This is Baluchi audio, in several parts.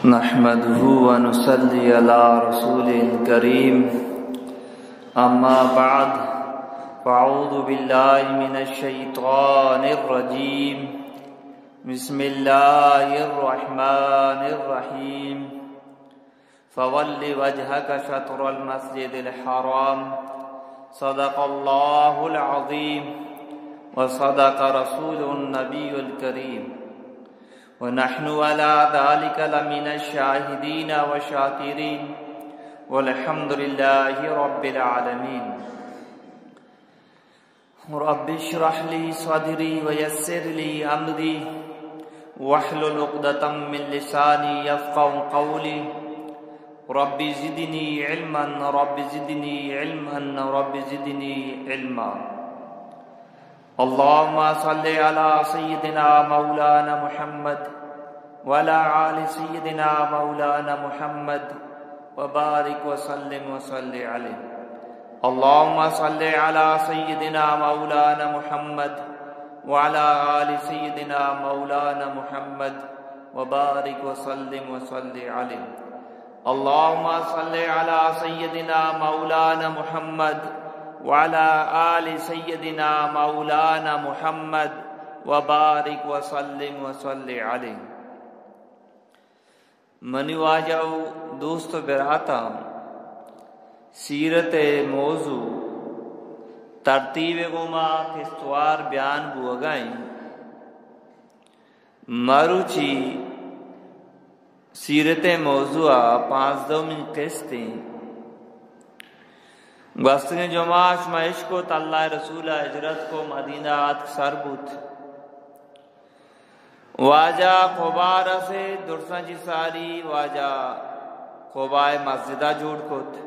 نحمده ونصلي على رسوله الكريم. أما بعد، فأعوذ بالله من الشيطان الرجيم. بسم الله الرحمن الرحيم. فول وجهك شطر المسجد الحرام. صدق الله العظيم وصدق رسول النبي الكريم. ونحن على ذلك لمن الشاهدين والشاكرين. والحمد لله رب العالمين. رب اشرح لي صدري ويسر لي أمري واحلل عقدة من لساني يفقهوا قولي. رب زدني علما، رب زدني علما، رب زدني علما. اللهم صل على سيدنا مولانا محمد وعلى آل سيدنا مولانا محمد وبارك وسلم وصل عليه. اللهم صل على سيدنا مولانا محمد وعلى آل سيدنا مولانا محمد وبارك وسلم وصل عليه. اللهم صل على سيدنا مولانا محمد وعلى آل سيدنا مولانا محمد وبارك وسلم وصل عليه. منی واجہ و دوست و براتاں، سیرت ءِ موضوع ترتیب ءَ گوں ما قسطوار بیان بوگا ایں۔ مروچی سیرت ءِ موضوع ءِ پانزدہمی قسط ایں۔ گوستگیں جمعہ شما اشکت، اللہ ءِ رسول ءَ ہجرت کو، مدینہ آتک سر بوت۔ واجہ قبا رسے، درساں چی ساری واجہ قبا ءِ مسجد ءَ جوڑ کت۔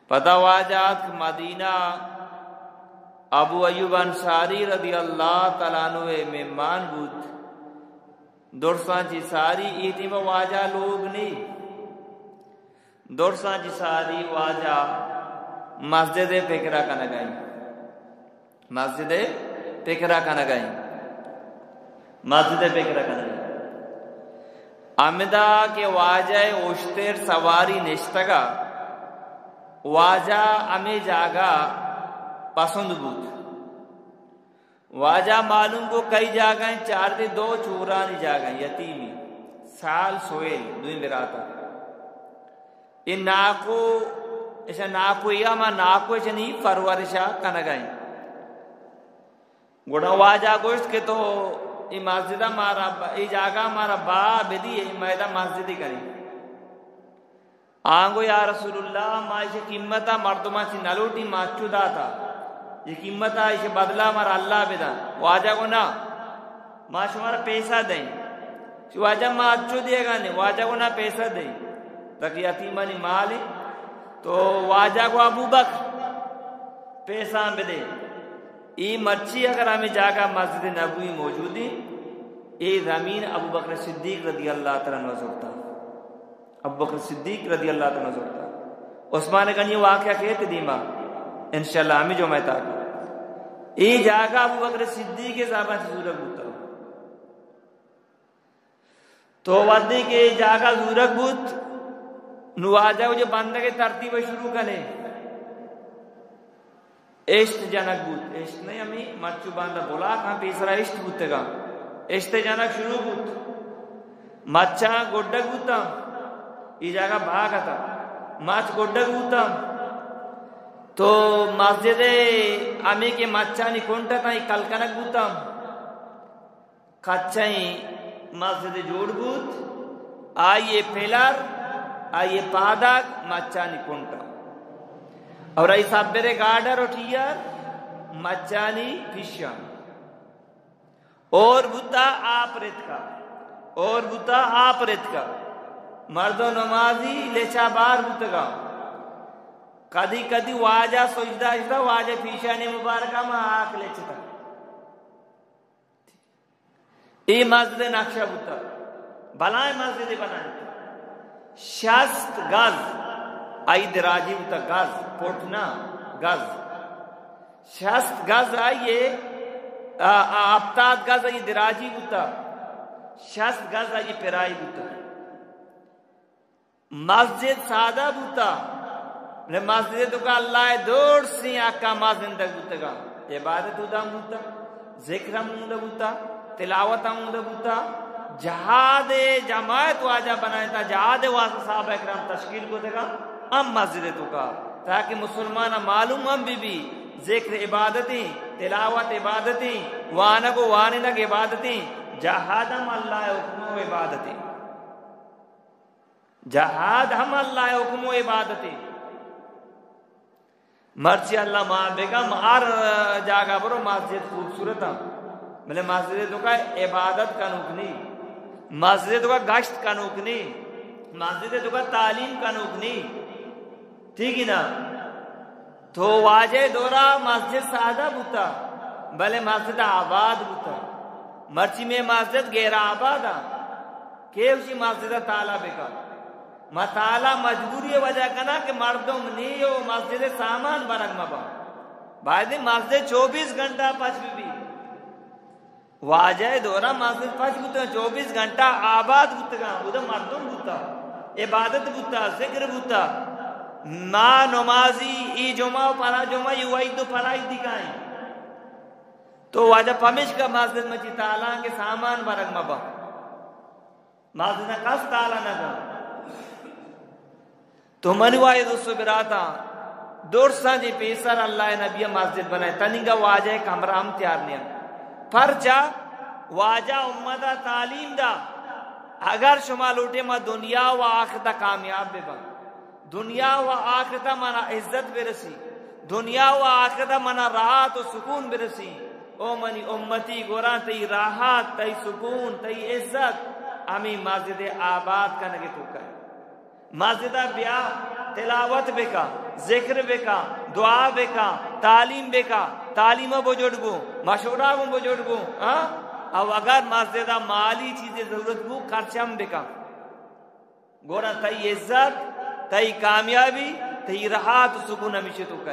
پدا واجہ آتک مدینہ، ابو ایوب انصاری رضی اللہ تعالی عنہ ءِ مہمان بوت۔ درساں چی ساری، اے ٹیم ءَ واجہ لوگ نی، درساں چی ساری واجہ مسجد ءِ پکرا کنگا ایں۔ مسجد ءِ پکرا کنگا ایں۔ مسجد ءِ پکرا کنگا ایں۔ ہمدا کہ واجہ ءِ اشتر سواری نشتگا، واجہ ہمے جاگہ پسند بوت۔ واجہ معلوم کو کئی جاگہ ایں، چاردے دو چورانی جاگہ ایں، یتیمی، سال سہیل، دوئیں براتا۔ اے ناکو، ایشا ناکو یا ما ناکو ایشانی پرورشا کنگا ایں۔ گڑا واجہ گوشت کہ تو اے مسجد ءَ مارا ب-، اے جاگہ مارا با بدی، اے میدہ مسجدی کنی۔ آنگو یا رسول اللہ، ما ایشی قیمت ءَ مردماں چی نلوٹی، ما اچو داتا۔ اے قیمت ءَ ایشی بدلہ مارا اللہ بدن۔ واجہ گو نا، ما شمارا پیسہ دئیں۔ چی واجہ ما اچو دیگا نے، واجہ گو نا پیسہ دئیں۔ تک یتیمانی مال ایں۔ تو واجہ گو ابو بکر پیسہ بدے۔ اے مرچی اگر ہمے جاگہ مسجد نبوی موجود ایں، اے زمین ابو بکر صدیق رضی اللہ تعالی عنہ زرتا۔ ابو بکر صدیق رضی اللہ تعالی عنہ زرتا۔ عثمان غنی واقعہ کیت دیما، انشاءاللہ ہمے جمعہ تاکو۔ اے جاگہ ابو بکر صدیق ءِ زابان چی زورگ بوتا۔ تو وھدے کہ اے جاگہ زورگ بوت، نو واجہ وجہ بندگ ءِ ترتیب ءَ شروع کنے۔ اشت جنگ بوت، اشت نہ ہمے مرچو باندا بلاک ہم پیسرا اشت بوتگا۔ اشت جنگ شروع بوت۔ مچاں گڈگ بوتاں، اے جاگہ باگ اتاں۔ مچ گڈگ بوتاں۔ تو مسجد ءِ ہمے کہ مچانی کنٹ اتاں، اے کل کنگ بوتاں۔ کچیں مسجد جوڑ بوت، آئی ءِ پلر، آئی ءِ پادگ مچانی کنٹا، اور آئی سبرے گارڈر و ٹیئر مچانی پیشاں۔ اور بوتا آپ رتکا، اور بوتا آپ رتکا۔ مردم نمازی لچا بار بوتگا۔ کدی کدی واجہ سجدہ اشتا، واجہ پیشانی مبارکہ ما آک لچتا۔ اے مسجد ءِ نقشہ بوتا، بلائیں مسجدے بنائینت۔ شست گز آئی دراجی بوتا، گز، پٹ نہ، گز۔ شست گز آئی ءِ، آ، آ، ہپتاد گز آئی ءِ دراجی بوتا، شست گز آئی ءِ پرائی بوتا۔ مسجد سادہ بوتا، بلے مسجد ءِ توکا اللہ ءِ درسیں حقاں ما زندگ بوتگاں۔ عبادت ادا بوتا، ذکر ہم اوندا بوتا، تلاوت ہم اوندا بوتا، جہاد ءِ جماعت واجہ بنائینتا، جہاد ءِ واسطہ صحابہ کرام تشکیل کتگا ہم مسجد ءِ توکا، تاکہ مسلماناں معلوم ہم بہ بی، ذکر عبادتیں، تلاوت عبادتیں، وانگ و وانینگ عبادتیں، جہاد ہم اللہ ءِ حکم و عبادتیں۔ جہاد ہم اللہ ءِ حکم و عبادتے۔ مرچی اللہ ما بگم ہر جاگہ برو مسجد خوبصورت ہم، بلے مسجد ءِ توکا عبادت کنوک نی، مسجد ءِ توکا گشت کنوک نی، مسجد ءِ توکا تعلیم کنوک نی۔ ٹھیک ہے نا؟ تو واجہ ءِ دورا مسجد سادہ بوتا، بلے مسجد آباد بوتا۔ مرچی مئے مسجد غیر آباد آ۔ کئے اشی مسجد ءَ تالا بکا؟ ما تالا مجبوری ءِ وجہ کنا کہ مردم نی و مسجد ءِ سامان برگ مبا۔ باید مسجد چوبیس گھنٹہ پچ بہ بی۔ واجہ ءِ دورا مسجد پچ بوتگاں، چوبیس گھنٹہ آباد بوتگاں، اودا مردم بوتا، عبادت بوتا، ذکر بوتا۔ ما نمازی ای جمعہ و پرا جمعہ، ای عید و پرا عید دکائیں۔ تو واجہ پمیشکا مسجد مچی تالان کہ سامان برگ مبا۔ مسجد ءَ کس تالا نہ کن۔ تو منی واجہ دوست و براتاں، درساں جی پیسر اللہ ءِ نبی ءَ مسجد بنائے، تنیگا واجہ ءِ کمرہ ہم تیار نہ انت۔ پرچا؟ واجہ امت ءَ تعلیم دا، اگر شما لوٹے ما دنیا و آخرت ءَ کامیاب بہ باں، دنیا و آخرت ءَ منا عزت برسی، دنیا و آخرت ءَ منا راحت و سکون برسی، او منی امتی، گوراں تئی راحت، تئی سکون، تئی عزت ہمے مسجد ءِ آباد کنگ ءِ توکا۔ مسجد ءَ بیا، تلاوت بکا، ذکر بکا، دعا بکا، تعلیم بکا، تعلیم ءَ بجڑ گو، مشورہ گوں بجڑ گو، ہاں؟ او اگر مسجد ءَ مالی چیزے ضرورت بو، خرچ ہم بکا۔ گوراں تئی عزت، تئی کامیابی، تئی راحت و سکون ہمیشی توکا۔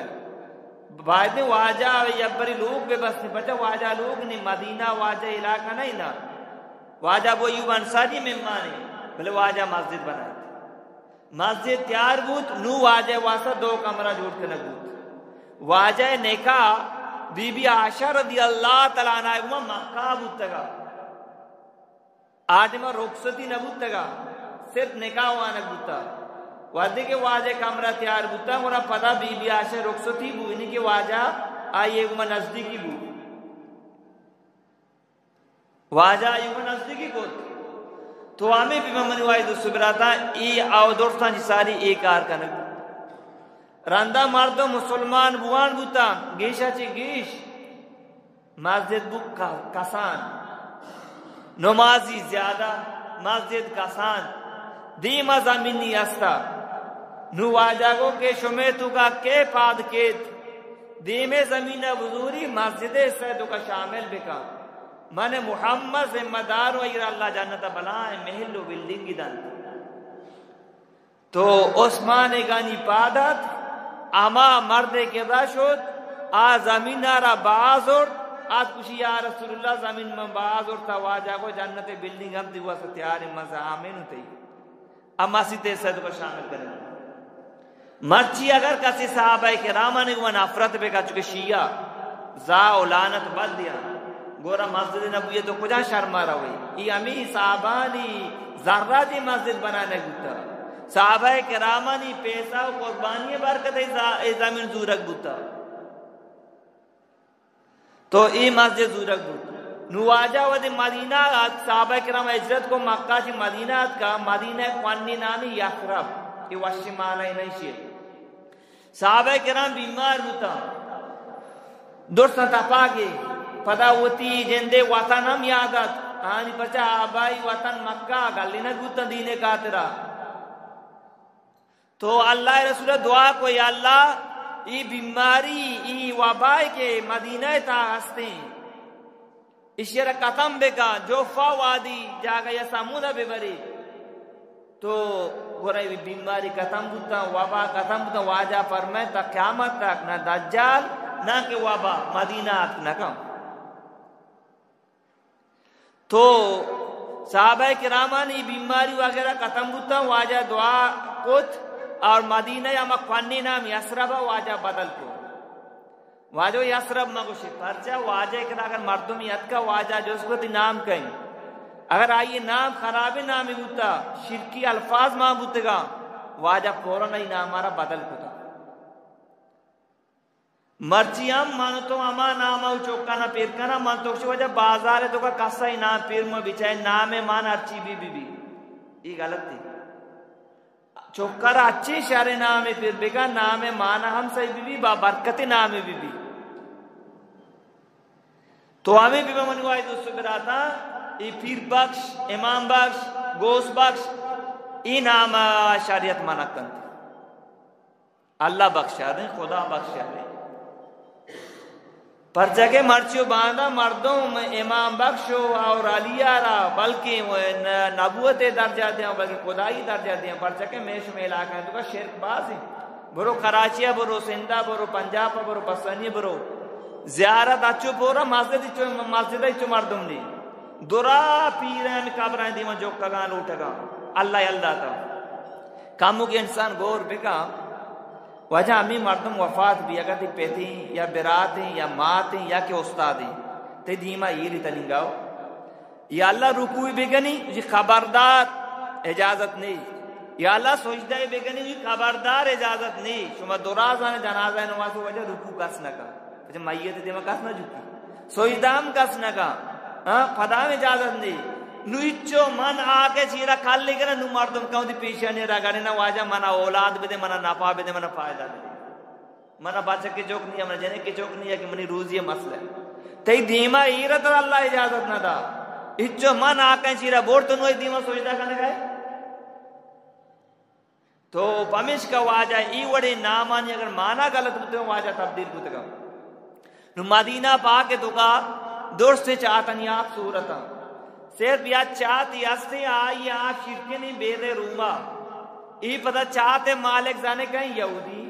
باید واجہ یبری لوگ بہ بستے، پرچا واجہ لوگ نی، مدینہ واجہ علاقہ نہیں نا۔ واجہ ابو ایوب انصاری مہمانے، بلے واجہ مسجد بنائے۔ مسجد تیار بوت، نو واجہ واسطہ دو کمرہ جوڑ کنگ بوت۔ واجہ نکاح بی بی عائشہ رضی اللہ تعالی عنہا گوما مکہ بوتگا۔ آ ٹائما رخصتی نہ بوتگا، صرف نکاح وانگ بوتا۔ وہدے کہ واجہ کمرہ تیار بوتا، گڑا پدا بی بی عائشہ رخصتی بو، یعنی کہ واجہ آئی گوما نزدیکی بو۔ واجہ آئی گوما نزدیکی کت۔ تو ہمے پیما منی واجہ دوست براتاں، ای آو درستاں چی ساری ای کار کنگ۔ رندا مردم مسلمان بوان بوتاں، گیشا چی گیش۔ مسجد بو ک-، کسان، نمازی زیادہ، مسجد کسان، دیما زمینی ہستا۔ نو واجہ گو کہ شمے توکا کے پاد کیت، دیمے زمین بزوری مسجد حصہ توکا شامل بکا۔ من محمد ذمہ دار و ایرا اللہ جنت بلائیں محل و بلڈنگی دنت۔ تو عثمان گانی پاد ات، ہما مردے کہ را شت، آ زمین را باز ارت، آت گوشی، یا رسول اللہ، زمین من باز ارت، واجہ گو جنت بلڈنگ ہم دیوا ستیار من زامین تئی۔ اما سی تے صدقہ شامل کریں۔ مرچی اگر کسی صحابہ کرامانی گوما نفرت بکا، چونکہ شیعہ زا و لعنت بد دیاں۔ گورا مسجد نبوی تو کجا شرما روی؟ ای ہمی صحابانی ذرہ دی مسجد بنانے گوتا۔ صحابہ کرامانی پیسہ و قربانی برکت ای ز-، ای زمین زورگ بوتا۔ تو ای مسجد زورگ بوت۔ نو واجہ وہدے مدینہ ات، صحابہ کرام ہجرت کو مکہ چی مدینہ اتکا، مدینہ کوانی نامی یثرب، ای وشی مانا ای نشی۔ صحابہ کرام بیمار بوتاں، درستاں تپاگے، پدا وتی جندے وطن ہم یاد ات، آنی پچا آبائی وطن مکہ گلینگ بوتاں دینے خاطرا۔ تو اللہ رسول دعا کو، یا اللہ، ای بیماری، ای وبائی کہ مدینہ تا ہستیں، ایشی را ختم بکا، جوفا وادی جاگہ یا سمودہ ببری۔ تو گورا ای بیماری ختم بوتا، وبا ختم بوتا، واجہ فرمائے تا قیامت تک نہ دجال، نہ کہ وبا مدینہ اتک نہ کن۔ تو صحابہ کرامانی بیماری وغیرہ ختم بوتا، واجہ دعا کت اور مدینہ یا ہما کوہنیں نام یثرب ءَ واجہ بدل کت۔ واجہ یثرب مگوشی، پرچا واجہ کرا اگر مردمی اتکا، واجہ جست کت، تئی نام کئے؟ اگر آئی نام خرابیں نامی بوتا، شرکی الفاظ مان بوتگا، واجہ فوراً آئی نام ءَ را بدل کتا۔ مرچی ہم من تو ہما نام ءَ چکانا پیر کنا، من تو گوشی واجہ بازار ءِ توکا کسا ای نام پیر مہ بی، چاہے نام ءِ مان ہرچی بی بی بی۔ ای غلط ئی۔ چکا را اچیں شریں نامے پیر بکن، نام ءِ مان ہم صحیح بی بی، با برکت نامے بی بی۔ تو ہمے بی بی منی واجہ دوست براتاں، ای پیر بخش، امام بخش، غوث بخش، ای نام ءَ شریعت منع کنت۔ اللہ بخشا دیں، خدا بخشا دیں۔ پرچا کہ مرچی و باندا مردم امام بخش و اور علی ءَ را بلکیں و ن-، نبوت ءِ درجہ دیاں، بلکیں خدائی درجہ دیاں۔ پرچا کہ مئے شمئے علاقہ ءِ توکا شرک باز ایں۔ برو کراچی ءَ برو، سندھ ءَ برو، پنجاب ءَ برو، پسنی برو، زیارت اچو پورا مسجد چو، مسجد چو مردم نی۔ درا پیریں قبراں دیما جکگاں لوٹگاں۔ اللہ یل داتا۔ کموکیں انسان گور بکن، واجہ ہمے مردم وفات بی، اگاں تئی پتیں یا براتیں یا ماتیں یا کہ استادیں، تئی دیما ایری تننگاو۔ یا اللہ رکوع بکنی، جی خبردار اجازت نی۔ یا اللہ سجدہ بکنی، جی خبردار اجازت نی۔ شما درازان جنازہ نماز واجہ رکوع کس نہ کن۔ اچھا، میت دیما کس نہ جھکی، سجدہ ہم کس نہ کن۔ ہاں، پدا ہم اجازت نی۔ نو ہچو من آ کہ چیرا کل کناں، نو مردم کہوں دی پیشانی رگڑے نہ، واجہ منا اولاد بدے، منا نفع بدے، منا فائدہ بدے۔ منا بچک چوک نی، منا جنک چوک نی، کہ منی روزی مسئلہ۔ تئی دیما ایرا ترا اللہ اجازت نہ دا۔ ہچو من آ کہ چیرا بورت نو دیما سجدہ کنگا ئے۔ تو پمیشکا واجہ ای وڑیں نامانی اگر مانا غلط بوتگا، واجہ تبدیل بوتگا۔ نو مدینہ پاک توکا درست چاتانی آپ صورتا۔ صرف یا چاتی ہستے، آئی آپ شرکنی بیرے روما۔ ای پدا چات مالک زانے کہیں یہودی۔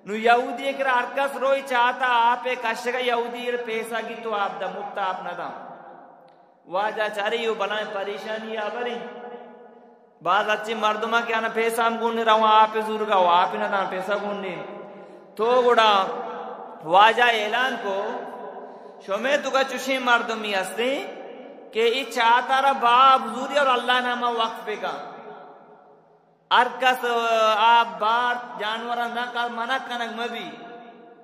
نو یہودی کرا ہر کس روئی چاتا آپ کشگا، یہودی ایر پیسہ گی تو آپ دا، مفت آپ نہ دا۔ واجہ چاری و بلائیں پریشانی آ بری۔ باز اچیں مردماں کہ آنا پیسہ ہم گون نے، رواں آپ زورگا و آپ نہ داں، پیسہ گون نے۔ تو گڑا واجہ اعلان کو، شمے توکا چوشیں مردمی ہستیں کہ ای چاتا را باپ زوری اور اللہ ناما وقف بکن۔ ہر کس آپ بارت، جانوراں دنت، منع کنگ مبی۔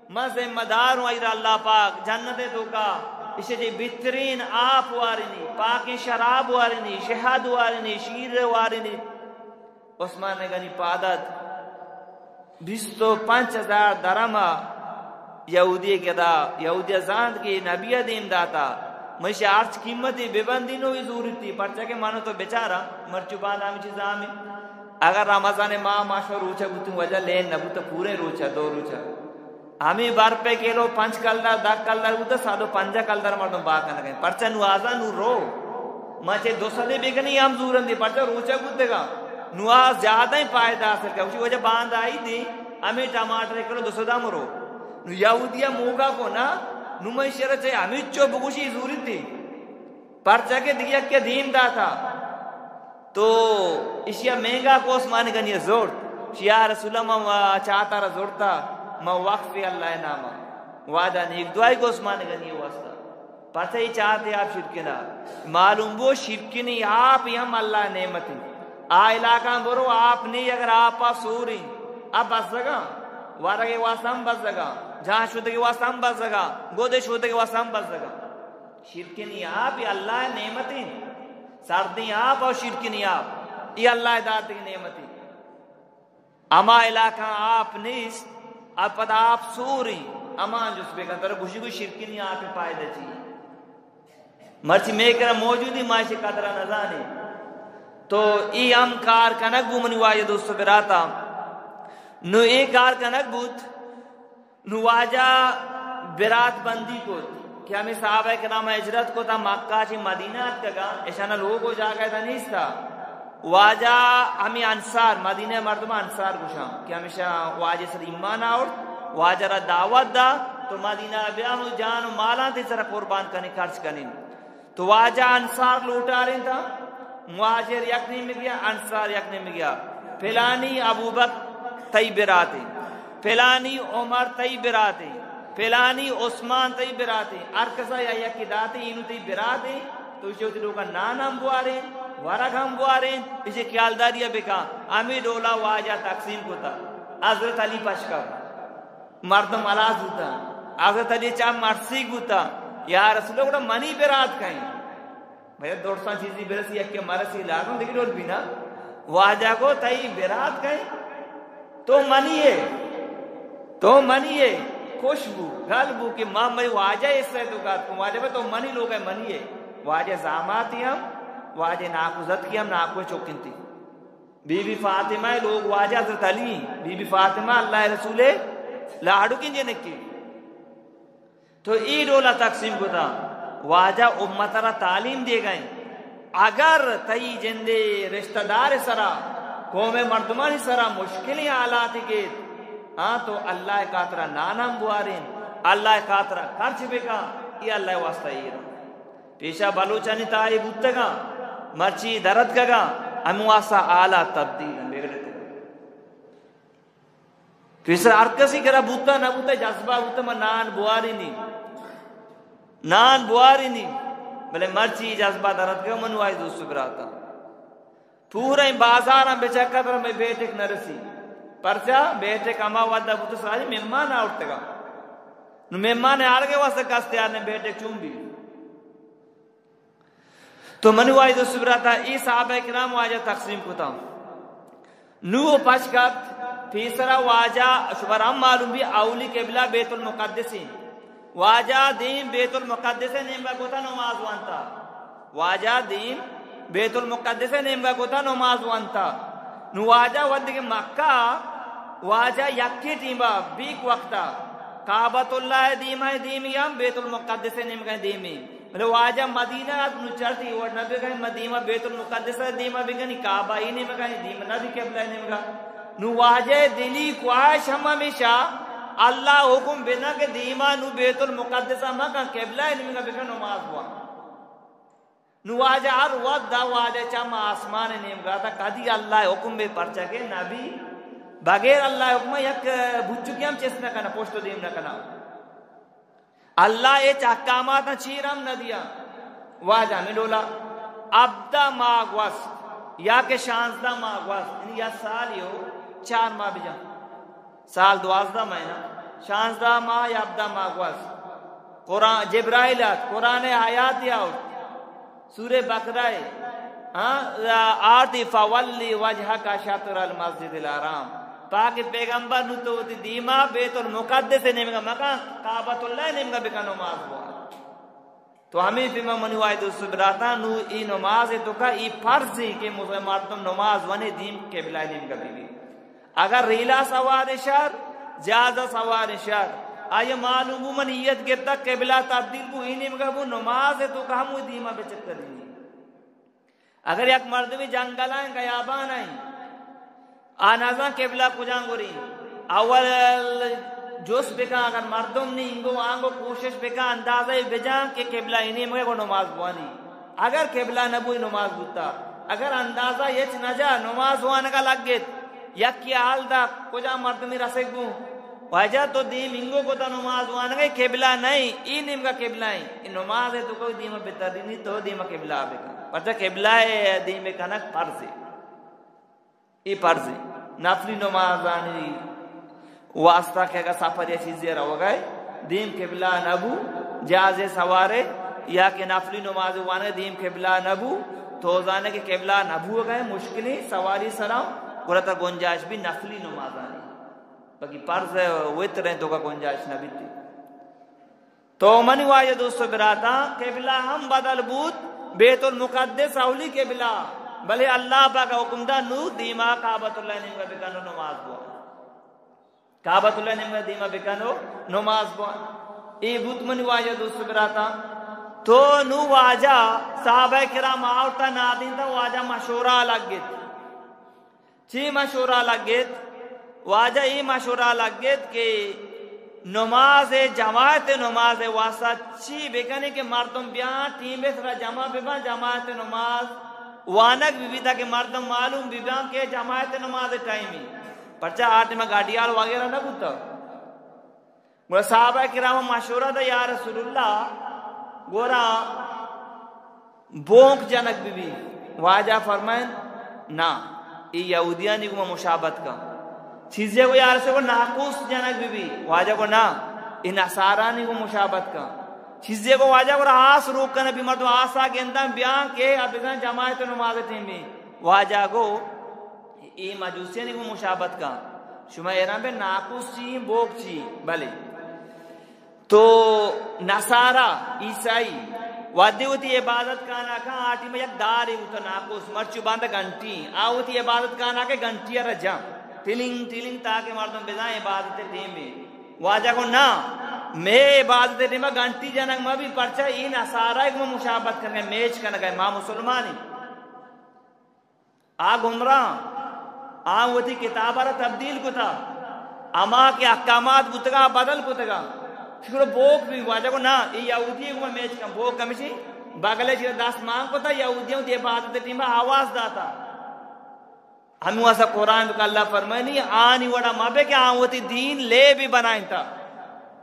من ذمہ دار اوں، ایرا اللہ پاک جنت توکا ایشی چہ بہترین آپ وارینی، پاکیں شراب وارینی، شہد وارینی، شیر وارینی۔ عثمان غنی پاد اتک، بیست و پنچ ہزار درم یہودی گدا، یہودی زانت کہ نبی دیم داتا، مشی ہرچ قیمتی ببندی نو زورتی، پرچا کہ منو تو بیچارہ مرچو باندا ہمے چیز ہمیں۔ اگر رمضان ماہ ما شو روچہ بوتوں، واجہ لین نہ بوتا، پورے روچہ، دو روچہ۔ ہمے برپے کلو پنچ کلدار، دہ کلدار بوتا، صد و پنجاہ کلدار مردم بہا کنگا۔ پرچا نو آزا نو رو۔ ما چہ دو سدے بکنی ہم زورندی، پرچا روچہ بوتگا۔ نو آ زیادہ فائدہ حاصل کن۔ گوشی واجہ باندا عید ایں، ہمے ٹماٹر کلو دو سد ہم رو۔ نو یہودیا موگا کو نا، نو من شر چہ ہمے چو بگوشی زورتی۔ پرچا کہ دگہ یکے دیم داتا۔ تو اشیا مہنگا کو عثمان غنی زورت۔ اشی یا رسول اللہ، من وا چاتا را زورتا، من وقف اللہ ناما۔ واجہ نیک دعائی کو عثمان غنی واسطہ۔ پرچا ای چاتے آپ شرکنا۔ معلوم بو شرکنی آپ ہم اللہ نعمت ایں۔ آ علاقہ برو آپ نی، اگر آپ سوریں، آپ بزگا، ورگے واسطہ ہم بزگا، جان شدگے واسطہ ہم بزگا، گودے شدگے واسطہ ہم بزگا۔ شرکنی آپ ای اللہ نعمت ایں۔ سردیں آپ اور شرکنی آپ، ای اللہ داتگی نعمت ایں۔ ہما علاقہ آپ نیست، اب پدا آپ سوریں، ہما جست بکن، ترا گوشی کو شرکنی آپ فائدہ چی؟ مرچی مے کرا موجودی، ما اشی قدرا نزانیں۔ تو ای ہم کار کنگ بو منی واجہ دوست و براتا۔ نو ای کار کنگ بوت۔ نو واجہ برات بندی کت کہ ہمے صحابہ کرام ہجرت کت، مکہ چہ مدینہ اتکگا، اشانا لوگ و جاگہ دا نیستا۔ واجہ ہمے انصار، مدینہ مردم انصار گوشاں کہ ہمیشہ واجہ سر ایمان آورت، واجہ را دعوت دا۔ تو مدینہ بیا، ہم جان و مالاں تئی سرا قربان کنیں، خرچ کنیں۔ تو واجہ انصار لوٹارینتا، مہاجر یک نیمگیا، انصار یک نیمگیا۔ پلانی ابوبکر تئی براتے، پلانی عمر تئی براتے، پلانی عثمان تئی براتے، ہر کسا یا یکی داتے، اینو تئی براتے، تو ایشی وتی لوگا نان ہم بوارین، ورگ ہم بوارین، ایشی خیالداری بکا۔ ہمیں ڈولا واجہ تقسیم کتا۔ حضرت علی پشکا مردم ہلاس بوتا۔ حضرت علی چا مرسی بوتا، یا رسول اللہ، گڑا منی برات کئیں؟ بھئی، درساں چیزی برسی، یکے مرسی، لازم دگہ ڈول بینا۔ واجہ گو، تئی برات کئیں؟ تو منی ئے، تو منی ئے۔ خوش بو، گل بو کہ ما مئی واجہ حصہ تو کات کو، واجہ بھئی تو منی لوگ ئے، منی ئے۔ واجہ زاماتی ہم، واجہ ناکو زتکی ہم، ناکو چوکنتی۔ بی بی فاطمہ لوگ واجہ حضرت علی، بی بی فاطمہ اللہ رسول لاڈکیں جنکے۔ تو ای ڈولا تقسیم کتا۔ واجہ امت را تعلیم دیگئیں۔ اگر تئی جندے رشتہ دار سرا، قوم مردمانی سرا مشکلیں حالاتے کیت، ہاں، تو اللہ خاطرا نان ہم بوارین، اللہ خاطرا خرچ بکا، ای اللہ واسطہ ایرا۔ پیشا بلوچانی تہا اے بوتگاں، مرچی در اتکگاں، ہمے واسطہ حالات تبدیل انت، بگڑتگ۔ پیسر ہر کسی کرا بوتا نہ بوتا، جذبہ بوتا، من نان بوارینی، نان بوارینی، بلے مرچی جذبہ در اتکگاں، من واجہ دوست براتا۔ پورا این بازاراں بچکت، پر مئے بیٹک نرسی۔ پرچا؟ بیٹک ہما وھدا بوتا ساری مہمان آورتگا۔ نو مہمان آرگے واسطہ کس تیار نہ، بیٹک چون بی؟ تو منی واجہ دوست براتا، ای صحابہ کرام واجہ تقسیم کتا۔ نو پش کپت، پیسرا واجہ، شمارا ہم معلوم بی، اولی قبلہ بیت المقدس ایں۔ واجہ دیم بیت المقدس نیمگا کتا نماز وانتا۔ واجہ دیم بیت المقدس نیمگا کتا نماز وانتا۔ نو واجہ وھدے کہ مکہ، واجہ یکے ٹیما بیک وقتا کعبۃ اللہ دیما دیمی ہم بیت المقدس نیمگا دیمی۔ بلے واجہ مدینہ ات، نو چرتی وڑ نہ بگئے، ما دیما بیت المقدس ء دیما بگنی، کعبہ ای نیمگا نی، دیما نہ بی قبلہ نیمگا۔ نو واجہ دلی خواہش ہم ہمیشہ اللہ حکم بنا کہ دیما نو بیت المقدس ء مکن، قبلہ نیمگا بکن نماز وان۔ نو واجہ ہر وقت دا واجہ چم آسمان نیمگا تا، کدی اللہ حکم بے، پرچا کہ نبی بغیر اللہ حکم یک بچکی ہم چست نہ کنا، پشت و دیم نہ کنا۔ اللہ ہچ احکاماتاں چیر ہم نہ دیا۔ واجہ ہمے ڈولا ہبدہ ماہ گوست یا کہ شانزدہ ماہ گوست، یعنی یک سال یو چار ماہ بجن، سال دوازدہ ماہ نا، شانزدہ ماہ یا ہبدہ ماہ گوست۔ قرآن، جبرائیل ات، قرآن آیات آورت۔ سورہ بقرہ ء، ہاں، آتی، فولی وجہک شطر المسجد الحرام۔ پاک پیغمبر، نو تو وتی دیما بیت المقدس نیمگا مکن، کعبۃ اللہ نیمگا بکن نماز بوان۔ تو ہمے پیما منی واجہ دوست براتاں، نو ای نماز توکا ای فرض ایں کہ مسلم مردم نماز ونے دیم قبلہ نیمگا بی بی۔ اگر ریلا سوار شر، جہازا سوار شر، آئی معلوم بو من نیت گپتا قبلہ تبدیل بو، ای نیمگا بو، نماز توکا ہم وتی دیما بچکرینی۔ اگر یک مردمی جنگل ء، گیابان ء، آ نزان قبلہ کجان گوری، اول جست بکن، اگر مردم نی انگو آنگو کوشش بکن، اندازہ بجان کہ قبلہ ای نیمگا گو نماز بوانی۔ اگر قبلہ نبوی نماز بوتا، اگر اندازہ ہچ نجا نماز وانگا لگت، یکی حال دا کجا مردمی رسگ بو، واجہ تو دیم انگو کتا نماز وانگے، قبلہ نہیں، ای نیمگا قبلہ ایں، ای نماز توکا دیما بترینی، تو دیما قبلہ بکن، پرچا قبلہ ء دیم بکنک فرض ایں۔ ای فرض ایں۔ نفلی نمازانی واسطہ کہ اگر سفر یا چیزے روگا ئے، دیم قبلہ نبو، جہازے سوارے یا کہ نفلی نماز وانے دیم قبلہ نبو، تو زانے کہ قبلہ نبوگا ئے، مشکلیں سواری سرا، گڑا تا گنجائش بی نفلی نمازانی۔ باقی فرض وتر ایں توکا گنجائش نہ بیتی۔ تو منی واجہ دوست و براتاں، قبلہ ہم بدل بوت، بیت المقدس اولی قبلہ، بلے اللہ پاک حکم دا نو دیما کعبۃ اللہ نیمگا بکن و نماز بوان۔ کعبۃ اللہ نیمگا دیما بکن و نماز بوان۔ اے بوت منی واجہ دوست و براتاں۔ تو نو واجہ، صحابہ کرام آورتا نادینتا، واجہ مشورہ لگت۔ چی مشورہ لگت؟ واجہ ای مشورہ لگت کہ نماز، جماعت نماز واسطہ چی بکنی کہ مردم بیان، ٹیم سرا جمع ببن، جماعت نماز وانگ ببی، تاکہ مردم معلوم ببیان کہ جماعت نماز ٹائمی۔ پرچا آ ٹائم گاڑیال وغیرہ نہ بوتا۔ گڑا صحابہ کرام مشورہ دا، یا رسول اللہ، گڑا بونک جنگ ببی۔ واجہ فرمائن، نا، اے یہودیانی گوما مشابہت کن۔ چیزے کو یا رسول اللہ، ناقوس جنگ ببی۔ واجہ کو، نا، اے نصارانی گوما مشابہت کن۔ چیزے کو واجہ کو آس روک کن بی، مردم آسا گندن بیان کہ اب بزن جماعت نماز ٹیم بی۔ واجہ کو، اے مجوسیانی گوما مشابہت کن۔ شما حیران بے، ناقوس چی، بوک چی؟ بلے۔ تو نصارا، عیسائی، وہدے وتی عبادت کانا کن، آ ٹیم یک دارے بوتا ناقوس، مرچو باندا گھنٹی، آ وتی عبادت کانا کے گھنٹی را جاں، ٹلنگ ٹلنگ، تاکہ مردم بزان عبادت ٹیم بی۔ واجہ کو، نا، مے عبادت ٹیم گھنٹی جنگ مبی، پرچا اے نصارا گوما مشابہت کنگے، میچ کنگے، ما مسلمانی۔ آ گمراہ، آ وتی کتاب ء را تبدیل کتا، ہما کہ احکامات بوتگا بدل کتگا۔ شکر بوک بی، واجہ کو، نا، اے یہودی گوما میچ کن۔ بوک ہمیشی بغلے چیر دست مان کتا، یہودیاں وتی عبادت ٹیم آواز داتا۔ ہمیں واسا قرآن تو اللہ فرمائنی، آنی وڑا مبے کہ آ وتی دین لیبی بنائنتا۔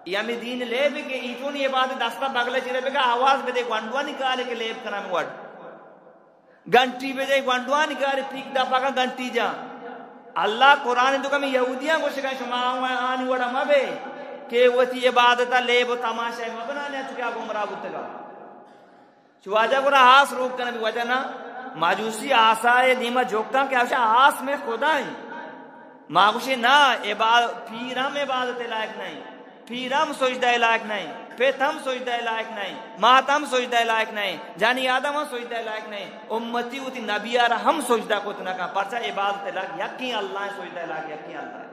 اے ہمیں دین لیبی کہ ایتونی عبادت دستا بغلے چیر بگا آواز بدے، گونڈوانی کالے کہ لیب کنا ہمیں وڑ۔ گھنٹی بجے، گونڈوانی کاری، پیک دپا کن گھنٹی جاں۔ اللہ قرآن تو کمی یہودیاں گوشگا، شما آنی وڑا مبے کہ وتی عبادتا لیب و تماشا مبنانے، چکا گمراہ بوتگا۔ چو واجہ گڑا آس روک کن بی، واجہ نا، مجوسی آسائے دیما جھکاں کہ آشا آس میں خدا ہیں۔ ما گوشی، نا، عباد-، پیر ہم عبادت لائق نہیں، پیر ہم سجدہ لائق نہیں، پت ہم سجدہ لائق نہیں، مات ہم سجدہ لائق نہیں، جنی آدم ہم سجدہ لائق نہیں۔ امتی وتی نبی آرا ہم سجدہ کت نہ کن، پرچا عبادت لائق یکیں اللہ ہیں، سجدہ لائق یکیں اللہ ہیں۔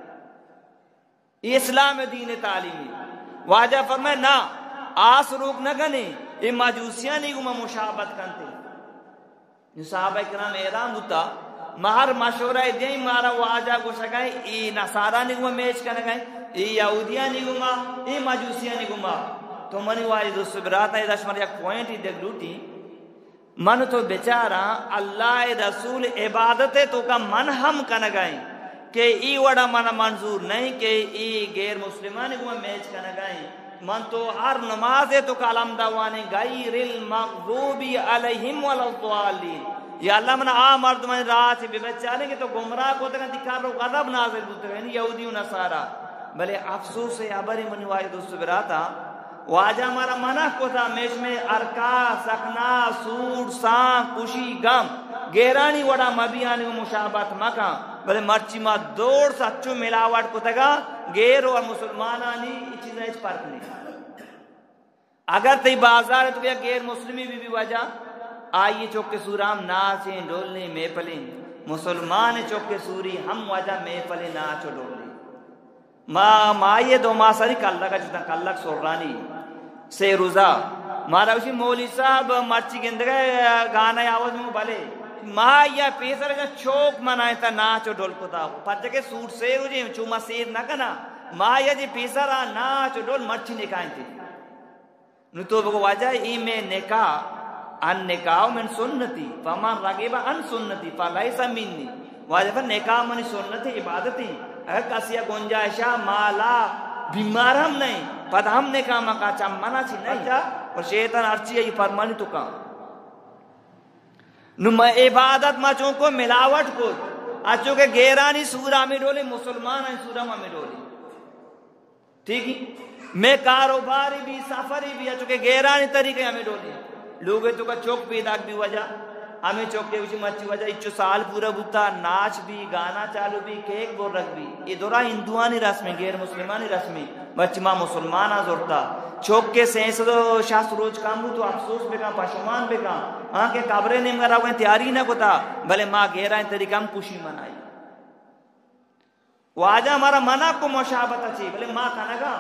اے اسلام دین تعلیمی۔ واجہ فرمائے، نا، آس روک نہ کنے، اے مجوسیانی گوما مشابہت کنتے۔ نو صحابہ کرام حیران بوتا، ما ہر مشورہ دیں، مارا واجہ گوشگا اے نصارانی گوما میچ کنگا، اے یہودیانی گوما، اے مجوسیانی گوما۔ تو منی واجہ دوست برات، ادا شمار یک پوائنٹ دگ لوٹی۔ من تو بچاراں، اللہ ء رسول عبادت ء توکا من ہم کنگا ایں کہ ای وڑا من منظور نہیں کہ ای غیر مسلمان گوں میچ کنگا ایں۔ من تو ہر نماز ء توکا الحمد وانیں، غیر المغضوب علیہم ولا الضالین۔ یا اللہ، من آ مردمانی راہ چہ ببچاریں کہ تو گمراہ کتگ انت، کر و غضب نازل بوتگ، یعنی یہودی و نصارا۔ بلے افسوس ء ہبرے منی واجہ دوست و براتاں، واجہ مارا منع کتا، میش میں ارکا، سکنا، سوڑ، سانگ، کشی، گم، گیرانی وڑا مبیانی و مشابہت مکن، بلے مرچی ما دور سچو ملاوٹ کتگا، گیر و مسلمانانی ای چیزا ہچ فرق نہیں۔ اگر تئی بازار تو یک غیر مسلمی بی بی واجہ، آئی چوک سورا ہم ناچیں، ڈولیں، محفلیں، مسلمان چوک سوری ہم واجہ محفلیں، ناچ و ڈولیں۔ ما، ماہی دو ماہ سری کلک ء چتاں، کلک سرانی سے روزا۔ مارا گوشی، مولوی صاحب، مرچی گندگا گانا آواز مو بلے۔ ماہی پیسر جا چوک منائیں تا ناچ و ڈول کتا۔ پرچہ کہ سوٹ سے روزے چو ما سیر نہ کنا۔ ماہی جی پیسر آ ناچ و ڈول مرچی نکائیں تے۔ نو تو بگو، واجہ، ای میں نکاح، النکاح من سنتی، فمن رغب عن سنتی فلیس منی۔ واجہ، پر نکاح منی سنت عبادت ہیں۔ اگر کسی گنجائشا مالا بیمار ہم نہیں، پد ہم نکاح مکا، چم منا چی نہیں۔ اچھا۔ اور شیطان ہرچی ای فرمانی تو کام۔ نو ما عبادت ما چون کو ملاوٹ کو، اچو کہ گیرانی سورا میں ڈولے، مسلمان ہیں سورا میں ڈولے۔ ٹھیک ہے؟ میں کاروباری بھی، سفری بھی، اچو کہ گیرانی طریقے ہمیں ڈولی۔ لوگے تو کا چوک پیداک بھی وجہ، ہمیں چوک کے اسی مرچی وجہ، اچو سال پورا بوتا، ناچ بھی، گانا چالو بھی، کیک برگ بھی۔ یہ دورا ہندوانی رسمیں، غیر مسلمانی رسمیں۔ مرچی ما مسلمان آ زورتا۔ چوک کے سینسد و شست روچ کم بو تو افسوس بکن، پشمان بکن۔ ہاں کہ قبرے نیمگا روگیں تیاری نہ کتا، بلے ما گیرانی طریقہ ہم خوشی منائی۔ واجہ مارا منع کو مشابہت چی، بلے ما کنگا۔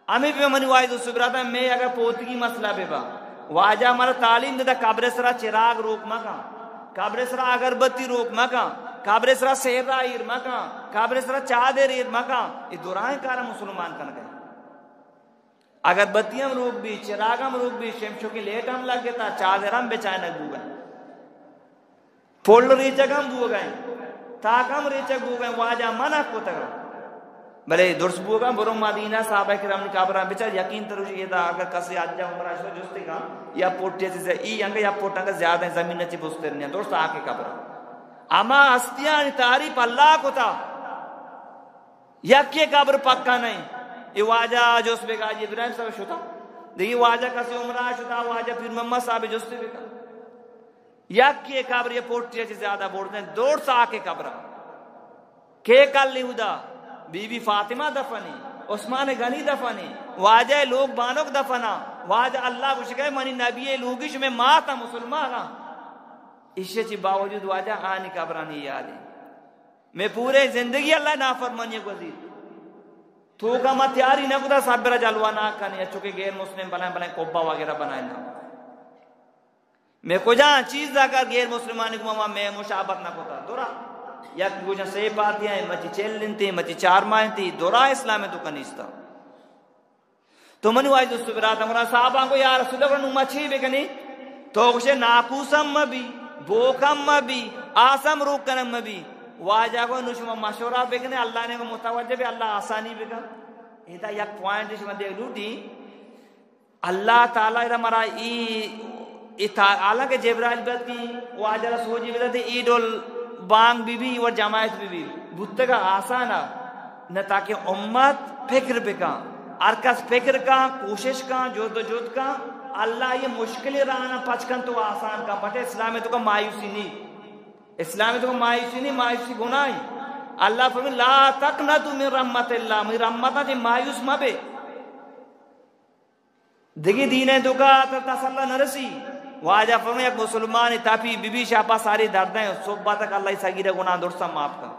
ہمیں بھی منی واجہ دوست براتاں، میں اگر پوتگی مسئلہ بے با، واجہ مارا تعلیم دے دا، قبر سرا چراغ روک مکا، قبر سرا اگربتی روک مکا، قبر سرا سہرا ایر مکن، قبر سرا چادر ایر مکن، اے درائیں کار مسلمان کنگ ء۔ اگربتی ہم روک بی، چراگ ہم روک بی، شمشوکی لیٹ ہم لگتا، چادر ہم بچائنگ بوگا، پل ریچگ ہم بوگا، تاک ہم ریچگ بوگا، واجہ منع کتگا۔ بلے درست بوگا، برو مدینہ صحابہ کرام قبراں بچار، یقین تروشی ادا اگر کسی حج عمرہ شو جستی کا، یا پوٹی چیزے ای انگا یا پوٹ انگا زیادہ زمین چی بستر نہیں، درست آ کے قبر۔ اما ہستیانی تعریف اللہ کتا، یکے قبر پکا نہیں۔ اے واجہ جست بکا، حاجی ابراہیم صاحب شتا، دیگی واجہ کسی عمرہ شتا، واجہ پیر محمد صاحب جست بکا۔ یکے قبر یہ پوٹی چی زیادہ بردیں، دور سا کے قبر۔ کے کلی ہدا؟ بی بی فاطمہ دفنی، عثمان غنی دفنی، واجہ لوگ بانک دفنا، واجہ اللہ گوشگئے منی نبی لوگی شمے ماتا مسلمانا۔ ایشی چی باوجود واجہ آنی قبرانی یادیں۔ میں پورے زندگی اللہ نافرمانی گزید۔ تو کا ما تیاری نہ کتا صبر جلوہ نہ کنے، اچو کہ غیر مسلم بلائیں بلائیں قبہ وغیرہ بنائیں نہ۔ میں کجا چیز دا کر غیر مسلمانی کو ما میں مشابت نہ کتا۔ درا یک گوجا سے پاتی ہیں، مچی چل انتی، مچی چار ماہ انتی، درا اسلام تو کنیستا۔ تو منی واجہ دوست برات، ہمارا صحابہ کو یا رسول اللہ، نو ما چی بکنی؟ تو گوشے ناکوسم مبی، بوکم مبی، آسم روک کنم مبی۔ واجہ کو نو شما مشورہ بکنے، اللہ نے کو متوجہ بے، اللہ آسانی بکن۔ ادا یک پوائنٹ شما دیکھ لوٹی، اللہ تعالی را مرا ای، ای تا-، حالانکہ جبرائیل بد کی واجہ را سوجی بدتے ای ڈول بانگ بی بی و جماعت بی بی بوتگا آسانا، نہ تاکہ امت فکر بکن، ہر کس فکر کن، کوشش کن، جد و جد کن، اللہ یہ مشکل رانا پچ کن تو آسان کن، بٹے اسلام تو کا مایوسی نہیں، اسلام تو کا مایوسی نہیں، مایوسی گناہ۔ اللہ فرمائے، "لا تقنطوا من رحمت اللہ"، می رحمت سے مایوس مبے۔ دگہ دینیں توکا ترا تسلا نہ رسی۔ واجہ فرمائے، یک مسلمانی تپی بی بی شاپا ساری دردیں، صبح تک اللہ سگیرہ گناہ درسا معاف کن۔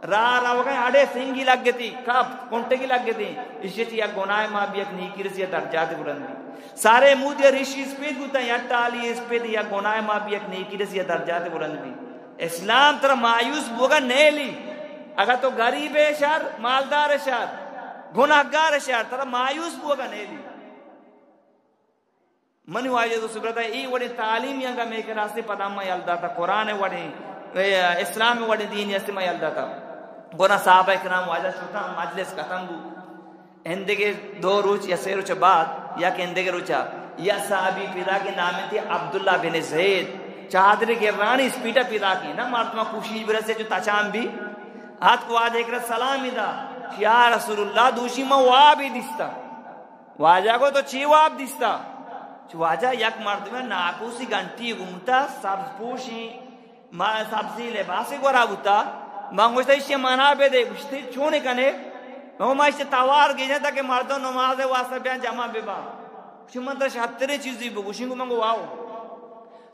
راہ روگیں اڑے سنگی لگتی، کپ کنٹگی لگتی، اشی چی یک گناہ معاف بی، یک نیکی رسی، یک درجات بلند بی۔ سارے مود یا ریشی اسپید بوتا، یک ٹالی اسپید، یک گناہ معاف بی، یک نیکی رسی، یک درجات بلند بی۔ اسلام ترا مایوس بوگا نیلی۔ اگر تو غریب شر، مالدار شر، گناہگار شر، ترا مایوس بوگا نیلی۔ منی واجہ دوست برتا، ای وڑیں تعلیم ینگا میکے راستے پدا ما یل داتا، قرآن وڑیں، اے، اسلام وڑیں دین یستے ما یل داتا۔ گونا صحابہ کرام واجہ شتا، مجلس ختم بو۔ اندگہ دو روچ یا سے روچ بعد، یک اندگہ روچا، یا صحابی پیدا کہ نام تی عبداللہ بن زید، چادر گرانی اسپیڈا پیدا کی، نہ مردما کوشی برسے جو تچان بی، ہاتھ کو واجہ کرا سلام دا، یا رسول اللہ، دوشی ما وابی دیستا۔ واجہ کو تو چی واب دیستا؟ چو واجہ یک مردم ناکوسی گھنٹی گمتا، سبز پوشی، ما سبزی لباسی گورا بوتا۔ من گوشتا، ایشی منا بدے۔ گوشتی، چون کنے؟ من گو، ما ایشی توار گیجن تاکہ مردم نماز واسطہ بیان جمع ببا۔ گوشی، من ترا شترین چیزی بگوشی؟ گو من گو، واو۔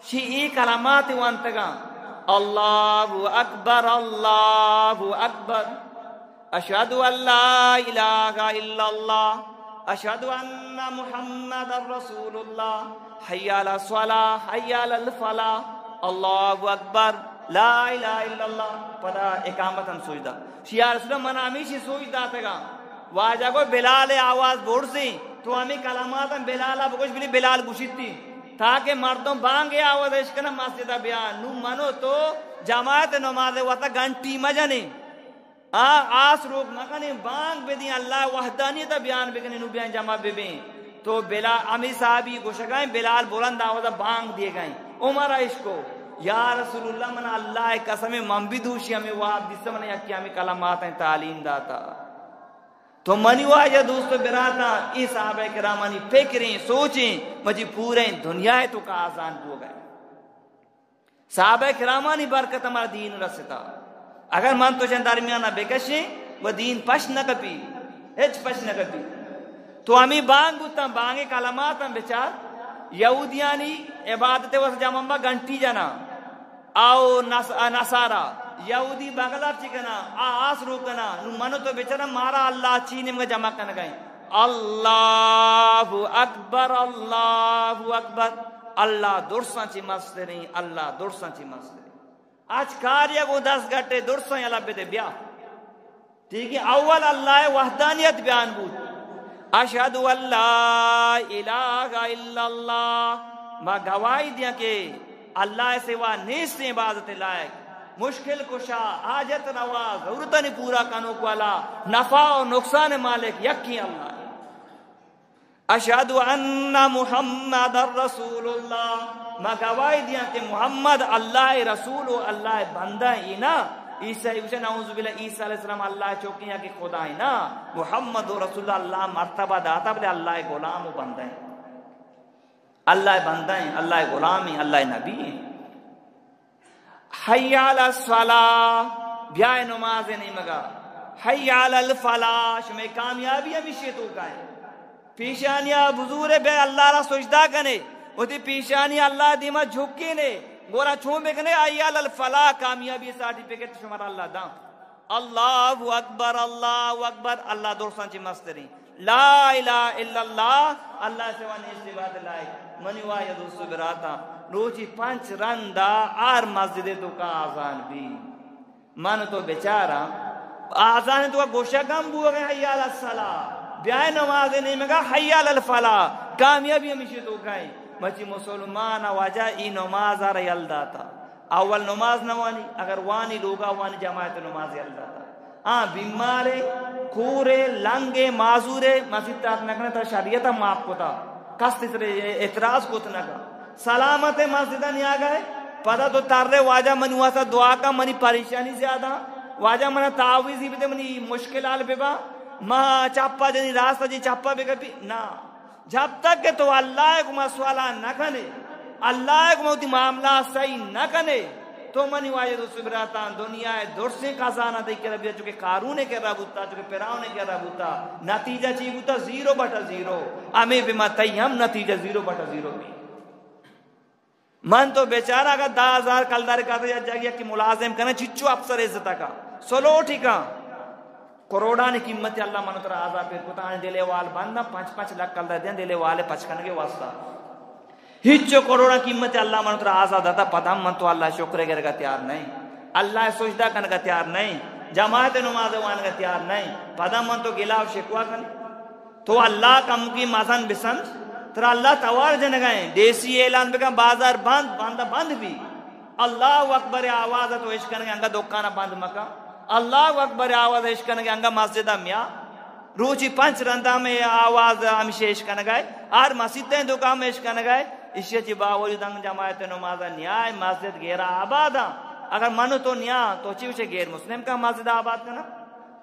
شی ای کلمات وانتگا، اللہ اکبر، اللہ اکبر۔ اشہد ان لا الہ الا اللہ، اشہد ان محمد رسول اللہ، حی علی الصلاۃ، حی علی الفلاح، اللہ اکبر، لا الہ الا اللہ۔ پدا اقامت ہم سوچ دا۔ شی یا رسول اللہ، من ہمیشی سوچ داتگا۔ واجہ گو بلال آواز برزی، تو ہمیں کلمات ہم بلال بگوش، بلی بلال گوشیتی، تاکہ مردم بانگ آواز اشکن مسجد بیا۔ نو منو تو جماعت نماز وقت گھنٹی مجنے۔ آ، آس روک مکنیں، بانگ بدیں، اللہ وحدانیت بیان بکنیں، نو بیان جمع ببیں۔ تو بلال، ہمیں صحابی گوشگائیں، بلال بلند آوازا بانگ دیگائیں۔ عمر اشکو، یا رسول اللہ، من اللہ قسم، من بھی دوشی ہمیں واب دیستا، من یکی ہمیں کلمات ہیں تعلیم داتا۔ تو منی واجہ دوست و براتا، ای صحابہ کرامانی فکریں، سوچیں، مجی پوریں دنیا ہے تو کا آزان بو گئے۔ صحابہ کرامانی برکت ہمارا دین رستا۔ اگر من تو جن درمیان بکشیں، وہ دین پش نہ کپی، ہچ پش نہ کپی۔ تو ہمیں بانگ بوتاں، بانگ کلمات ہم بچار، یہودیانی عبادت وس جمع با گھنٹی جنا، آؤ نس-، نصارا، یہودی بغل چی کنا، آ آس رو کنا، نو منو تو بچنا مارا اللہ چی نمگا جمع کنگائیں۔ اللہ اکبر، اللہ اکبر۔ اللہ درساں چی مستریں، اللہ درساں چی مستریں۔ اچ کاریا گوں دست گٹے درساں یلا بدے بیا۔ ٹھیک ہے، اول اللہ ءِ وحدانیت بیان بوت۔ اشہد ان لا الہ الا اللہ، ما گواہی دیاں کہ اللہ ءِ سوا نیست عبادت لائق، مشکل کشا، حاجت روا، ضرورتانی پورا کنوک والا، نفع و نقصان مالک یکیں اللہ ہے۔ اشہد ان محمد رسول اللہ، ما گواہی دیاں کہ محمد اللہ ءِ رسول و اللہ ءِ بندہ ایں نا۔ عیسی گوشے، نعوذ باللہ، عیسی علیہ السلام اللہ ءِ چکیں یا کہ خدا ایں نا۔ محمد رسول اللہ، اللہ مرتبہ داتا، بلے اللہ ءِ غلام و بندہ ایں۔ اللہ ءِ بندہ ایں، اللہ ءِ غلام ایں، اللہ ءِ نبی ایں۔ حی علی الصلاۃ، بیائے نماز ءِ نیمگا۔ حی علی الفلاح، شمئے کامیابی ہمیشی توکا ایں۔ پیشانیا بزورے، بیا اللہ را سجدہ کنے، وتی پیشانی اللہ دیما جھکینے، گورا چون بکنے، حی علی الفلاح، کامیابی سرٹیفکیٹ شمارا اللہ داں۔ اللہ اکبر، اللہ اکبر، اللہ درساں چی مستریں۔ لا الہ الا اللہ، اللہ سوا نیست عبادت لائق۔ منی واجہ دوست و براتاں، روچی پنچ رندا ہر مسجد توکا آزان بی۔ من تو بچاراں، آزان توکا گوشگ ہم بوگے، حی علی الصلاۃ، بیائے نماز ءِ نیمگا، حی علی الفلاح، کامیابی ہمیشی توکا ایں۔ مچی مسلمان واجہ ای نماز را یل داتا۔ اول نماز نہ وانی، اگر وانی لوگا وانی جماعت نماز یل داتا۔ آ بیمارے، کورے، لنگے، معذورے، مسیت ءَ ات نہ کنے، ترا شریعت ءَ معاف کتا، کس ترا اعتراض کت نہ کا۔ سلامت مسجد ءَ نیاگا ئے، پدا تو ترے واجہ منی واسطہ دعا کن، منی پریشانی زیادہ، واجہ منا تعویذی بدے، منی مشکل حل ببا، ما چپا جنی راست جی چپا بکپی، نا۔ جب تک کہ تو اللہ ءِ گوما سوال نہ کنے، اللہ ءِ گوما وتی معاملہ صحیح نہ کنے، تو منی واجہ دوست براتاں، دنیا ءِ درسیں خزانہ تئی کرا بیت، چونکہ قارون ءِ کرا بوتا، چونکہ فرعون ءِ کرا بوتا، نتیجہ چی بوتا؟ زیرو بٹا زیرو۔ ہمے بما تئی ہم نتیجہ زیرو بٹا زیرو بی۔ من تو بیچارہ اگاں دہ ہزار کلدار کاتے یا جاگہ یکی ملازم کنے، چچو افسر عزت کا، سلوٹی کا، کروڑانی قیمت اللہ من ترا آزاد پیر کتا، آنی دل ءِ وال بند، پنچ پنچ لکھ کلدار دیاں دل ءِ وال پچ کنگے واسطہ۔ ہچو کروڑاں قیمت اللہ من ترا آزاد داتا، پدا من تو اللہ شکر گرگا تیار نہیں، اللہ سجدہ کنگا تیار نہیں، جماعت نماز وانگا تیار نہیں، پدا من تو گلا و شکوا کنے۔ تو اللہ کمکی مزن بسنج، ترا اللہ توار جنگا ایں، ڈی سی اعلان بکن، بازار بند، بند بند بی۔ اللہ اکبر آواز تو اشکنگے انگا دکان بند مکن۔ اللہ اکبر آواز اشکنگے انگا مسجد میا۔ روچی پنچ رندا میں آواز ہمشہ اشکنگا ایں۔ ہر مسیتیں دکان میں اشکنگا ایں۔ اشی چی باوجود انگ جماعت نماز نیائے، مسجد گیرا آباد۔ اگر منو تو نیا، تو چی اسے غیر مسلم کا مسجد آباد کنا؟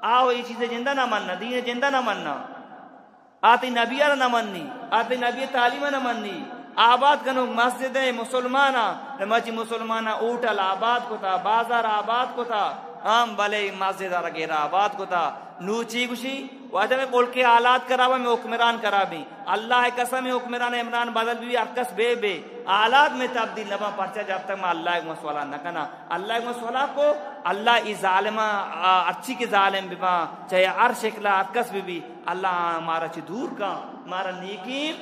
آو، اے چیز جندہ نہ مننا، دین جندہ نہ مننا۔ آ تئی نبی ءَ را نہ منی، آ تئی نبی ءِ تعلیم ءَ نہ منی۔ آباد کنوک مسجد ءَ مسلمان ءَ، مرچی مسلمان ءَ ہوٹل آباد کتا، بازار آباد کتا، ہم بلے مسجد ءَ را گیرا آباد کتا۔ نو چی گوشی؟ واجہ، مئے ملک ءِ حالات خراب ایں، مئے حکمران خراب ایں۔ اللہ ءِ قسم، حکمران عمران بدل بی، ہر کس بے بے، حالات مئے تبدیل نہ باں، پرچا؟ جب تک ما اللہ ءِ گوما سوال نہ کناں۔ اللہ ءِ گوما سوال کو، اللہ ای ظالماں، آ، ہرچی کہ ظالم بباں، چاہے ہر شکل ءَ ہر کس ببی، اللہ مارا چہ دور کن، مارا نیکیں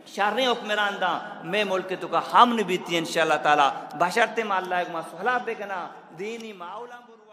شریں حکمران داں، مئے ملک ءِ توکا امن بیتی انشاءاللہ تعالی، بشرطیں ما اللہ ءِ گوما سوال بکناں، دینی ماحول ہم برو۔